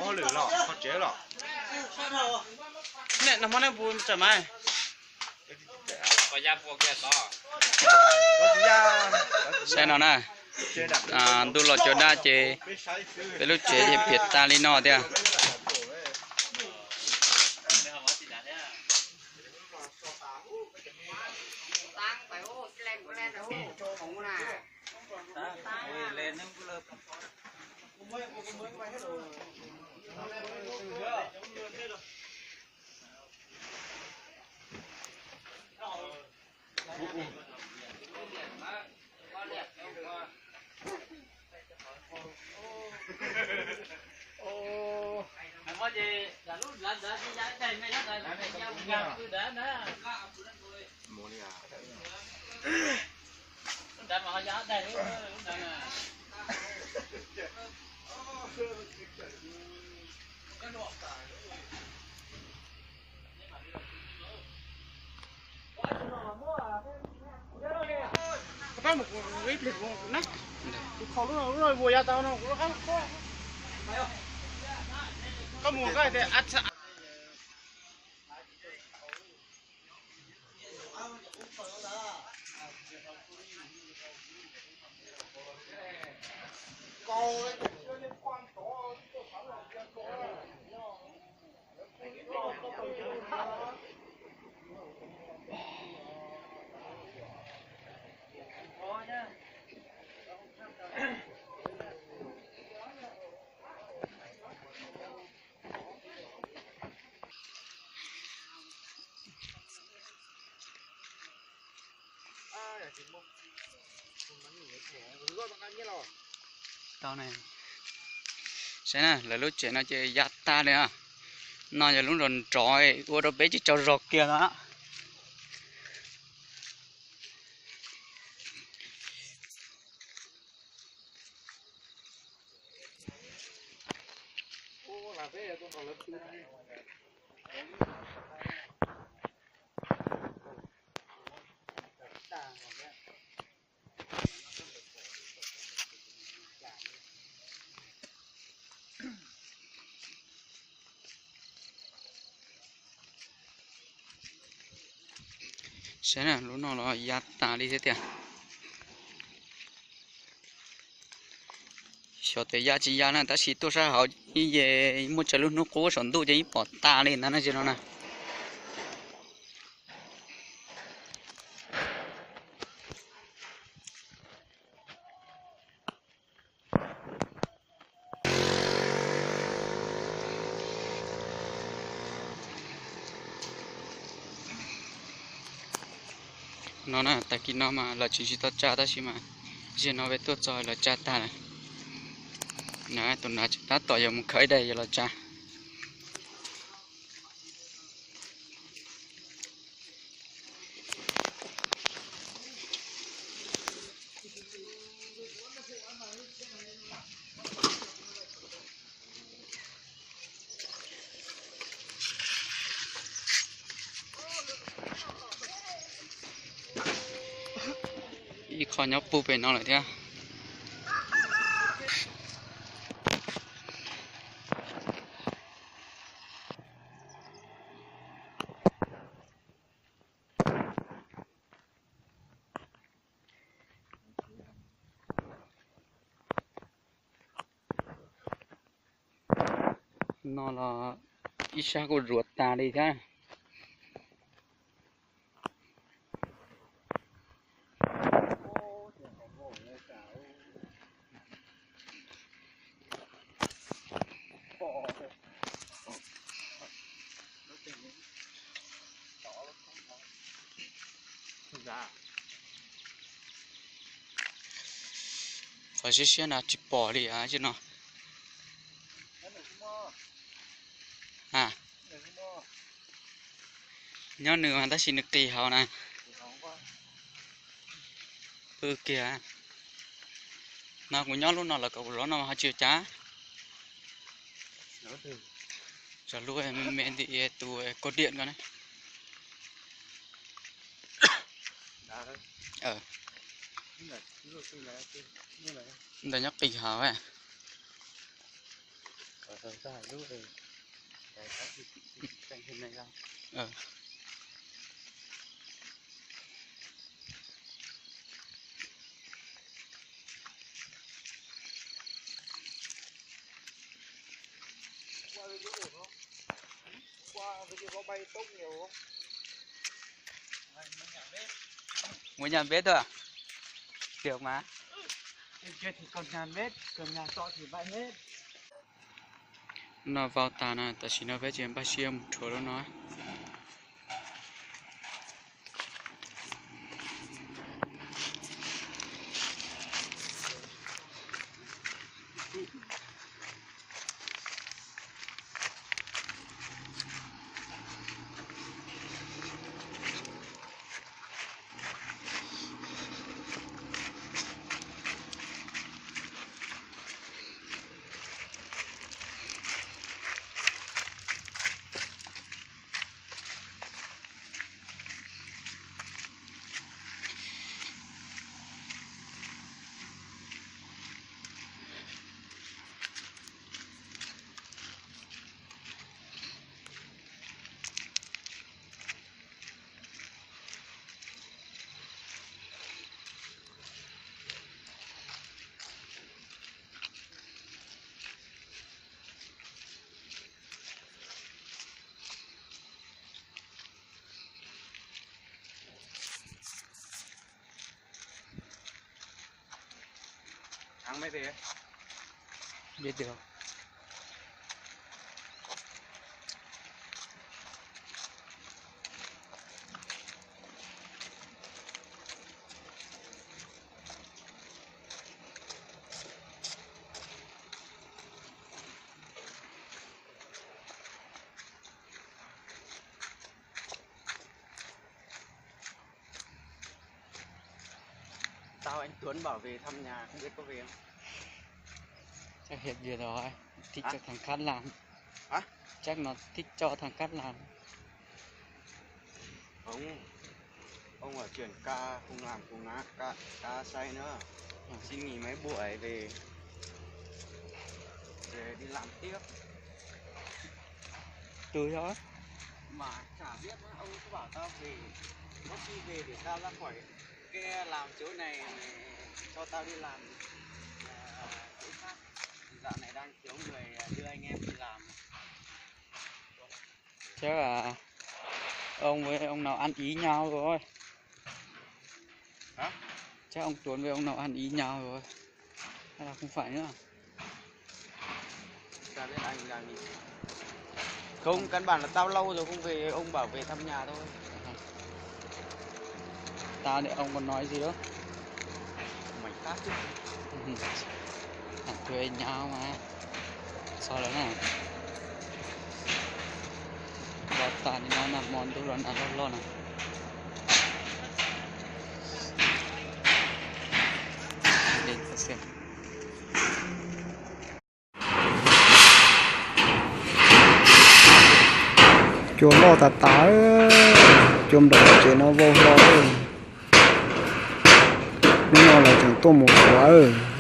Hauj lwm los qhov tsev los. Nej nag hmo nej puas tseem mas? Saib no na, ntuj los cov dab ces peb lub tsev ces piam tas li no tiag. Saib na, lawv lub tsev no ces ya tag li. No yog lub nrov nrov ua rau peb tsis tsaug zog kiag no. Saib na, lub no los ya tas li thiab tiag. Xyov tias ya tsis ya na, tab sis tuaj sab hauv ib ye muaj tsawg lub hnub qub saum ntuj ces yeej pom tas li ntag na, tsis no na. No na, tag kis no mas lawv tseem tsis tau tsa tab sis mas zaum no peb tuaj txog lawv tsa tag lawm. Na, tus nav tseem tab tom yuav mus khawb ib daim yuav los tsa. Ib qho nyob puag pem no lawm thiab. No los ib sab kuj zuav tas li thiab. Qhov siab siab na tsis pom li no. Nyob nws mas tab sis nws qis hauv na. Pw kiag. No kuv nyob lub no lawm kom kuv zov no ho tsis ua cas. Zov lub me me ntawm tus koj diam ko na. Ntawd nyob qis hav. Mus nyas npeb tuaj. Được mà. Hnub no vau tas na, tam sim no peb tsis npaj siab mus rhuav lub no. Thắng mấy gì? Biết được. Tao anh Tuấn bảo về thăm nhà, không biết có về không? Chắc hết việc rồi, thích cho thằng khác làm. Hả? Chắc nó thích cho thằng khác làm. Ông, ông ở chuyển ca không làm cùng cá, cá, cá say nữa. Xin nghỉ mấy buổi về, về đi làm tiếp. Tôi đó. Mà chả biết nữa, ông cứ bảo tao về, có khi về để tao ra khỏi cái làm chỗ này, mày cho tao đi làm, à, chỗ khác. Dạo này đang thiếu người, à, đưa anh em đi làm. Chắc là ông với ông nào ăn ý nhau rồi. Hả? Chắc ông Tuấn với ông nào ăn ý nhau rồi. Hay là không phải nữa? Chả biết anh đang đi. Không, căn bản là tao lâu rồi không về, ông bảo về thăm nhà thôi. Tao thì ông còn nói gì đó. Mày khác chứ. Thằng thuê nhau mà. Sao rồi nè. Bao tàn thì nó nằm mòn tôi lo nằm lo lo nè. Đi, ta xem. Cua loj tas tas, cua nplaum ces no vau hlo. Hnub no lawv tseem tuaj mus ua.